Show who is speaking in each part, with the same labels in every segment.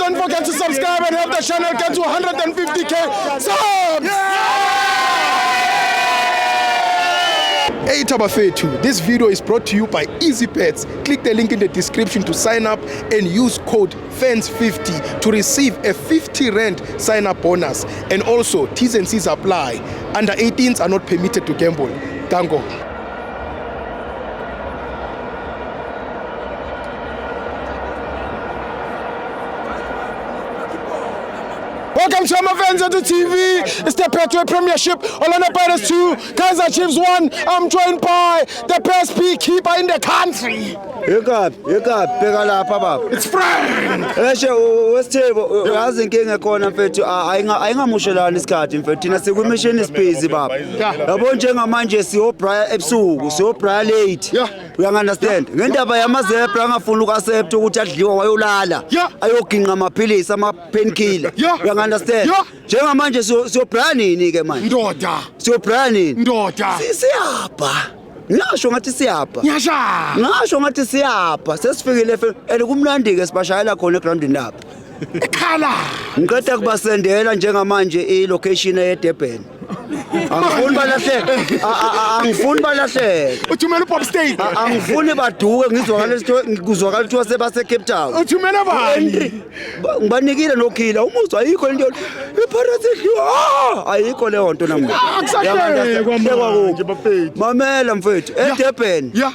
Speaker 1: Don't forget to subscribe and help the channel get to 150K subs. Hey Bafethu, this video is brought to you by Easybet. Click the link in the description to sign up and use code FANS50 to receive a 50 rand sign up bonus. And also, T's and C's apply. Under 18s are not permitted to gamble. Dango. Welcome to Amafans to TV. It's the Betway Premiership. Orlando Pirates 2, Kaizer Chiefs 1. I'm joined by the best keeper in the country.
Speaker 2: Yekapi, yekapi, bheka lapha baba.
Speaker 1: It's Frank.
Speaker 2: Eshe wesithebo uyazi inkinga ekhona mfethu ayingamushelani isikhathi mfethu thina sikwi-mission is-busy baba. Yabo njengamanje siyobraya ebusuku, siyobraya late. Uyangi-understand? Ngendaba yamazebra angafuni uku-accept ukuthi adliwa wayolala. Ayoginqa amaphilisi ama-painkiller. Uyangi-understand? Njengamanje siyobraya nini ke manje?
Speaker 1: Ndoda.
Speaker 2: Siyobraya nini?
Speaker 1: Ndoda.
Speaker 2: Siyabha. Ngasho ngathi siyabha.
Speaker 1: Ngiyashaya.
Speaker 2: Ngasho ngathi siyapha sesifikile and kumnandi-ke sibashayela khona egrawundini lapha.
Speaker 1: Ekhala.
Speaker 2: Ngiqeda kubasendela njengamanje i-location eyeDurban. Angifuni balahleke. Angifuni balahleke.
Speaker 1: Uthumela uPop State.
Speaker 2: Angifuni baduke ngizwakala kuzwakala kuthiwa sebase Cape Town.
Speaker 1: Uthumela bani?
Speaker 2: Entry ngibanikile nokhila umuzwa ayikho into iPirates idliwa ayikho leyo nto namuhla.
Speaker 1: Akusahlekwa manje bafethu.
Speaker 2: Mamela mfethu eDurban.
Speaker 1: Yeah.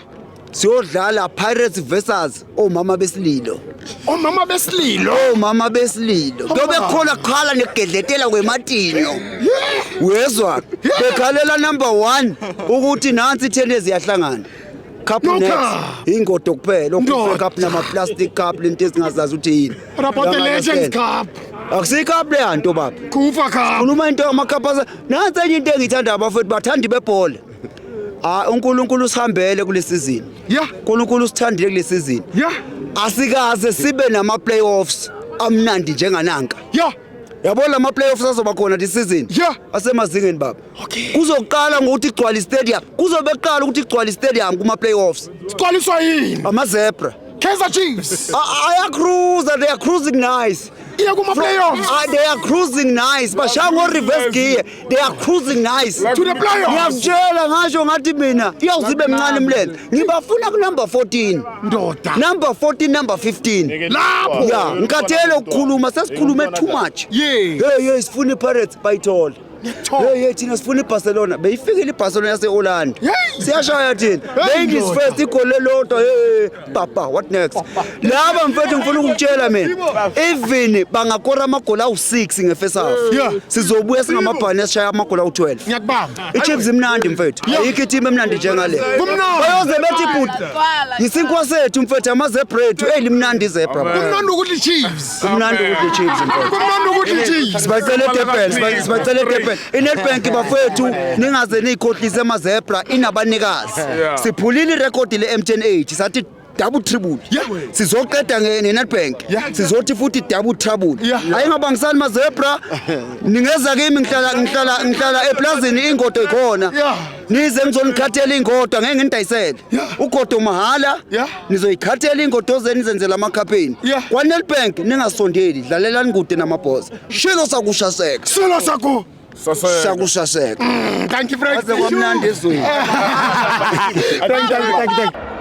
Speaker 2: Siyodlala Pirates versus omama besililo.
Speaker 1: Omama besililo.
Speaker 2: Omama besililo. Kuyobe khona kukhala negedletela kwematinyo. Uyezwa? Bekhalela number 1 ukuthi nansi ithenezi iyahlangana. Cup
Speaker 1: No
Speaker 2: next.
Speaker 1: cup.
Speaker 2: Ingodo kuphela,
Speaker 1: Ndoda.
Speaker 2: okufe cup nama plastic cup lento esingazazi ukuthi yini.
Speaker 1: What about the Legends Cup?
Speaker 2: Akusiyi cup leya nto baba.
Speaker 1: Kufa Cup.
Speaker 2: Khuluma into amacup asa. Nansi enye into engiyithanda abafethu bathandi bebhola. Ah uNkulunkulu usihambele kule season. uNkulunkulu usithandile kule season. Asikaze sibe nama playoffs amnandi njengananka. Yabo lama playoffs azoba khona this season. Asemazingeni baba.
Speaker 1: Okay.
Speaker 2: Kuzoqala ngokuthi igcwale stadium. Kuzobe kuqala ukuthi igcwale stadium kuma playoffs.
Speaker 1: Sigcwaliswa yini?
Speaker 2: Ama zebra.
Speaker 1: Kaizer Chiefs.
Speaker 2: Aya cruise, they are cruising nice.
Speaker 1: Iya kuma playoffs.
Speaker 2: They are cruising nice. Bashaya ngo reverse gear. They are cruising nice.
Speaker 1: To the playoffs.
Speaker 2: Ngiyakutshela ngasho ngathi mina iyawuzibe mncane umlenze. Ngibafuna ku number 14.
Speaker 1: Ndoda.
Speaker 2: Number 14, number 15.
Speaker 1: Lapho.
Speaker 2: Yeah, ngikhathele ukukhuluma sesikhulume too much.
Speaker 1: Yeah.
Speaker 2: Hey hey sifuna iPirates bayithola. Hey hey thina sifuna iBarcelona. Beyifikile iBarcelona yaseHolland. Siyashaya thina. Ladies first igoli elodwa hey papa what next? Laba mfethu ngifuna ukukutshela mina. Even bangakora amagoli awu6 nge-first half. Sizobuya singamabhani esishaya amagoli awu12.
Speaker 1: Ngiyakubamba.
Speaker 2: iChiefs imnandi mfethu. Ayikho i-team emnandi njengale.
Speaker 1: Kumnandi.
Speaker 2: Bayoze bethi bhuti. Yisinkwa sethu mfethu amazebra ethu. Hey limnandi izebra.
Speaker 1: Kumnandi ukuthi Chiefs.
Speaker 2: Kumnandi ukuthi Chiefs mfethu.
Speaker 1: Kumnandi ukuthi Chiefs.
Speaker 2: Sibacele eDurban, sibacele eDurban. INedbank bafethu ningaze niyikhohlise amazebra inabanikazi. Siphulile irekhodi le-MTN 8 sathi double triple. Sizoqeda ngeNedbank. Sizothi futhi double trouble. Ayingabangisani mazebra. Ningeza kimi ngihlala eplazini ingodo ikhona. Nize ngizonikhathela ingodo ngeke nginidayisele. Ugodo mahala. Nizoyikhathela ingodo zenu nizenzela amakhapheni. KwaNedbank ningasondeli, dlalelani kude namabhosa. Shilo sakushaseka.
Speaker 1: Silo saku.
Speaker 2: Sakushaseka.
Speaker 1: Thank you Frank.
Speaker 2: Kwaze kwamnandi ezweni.
Speaker 1: Thank you, thank you, thank you.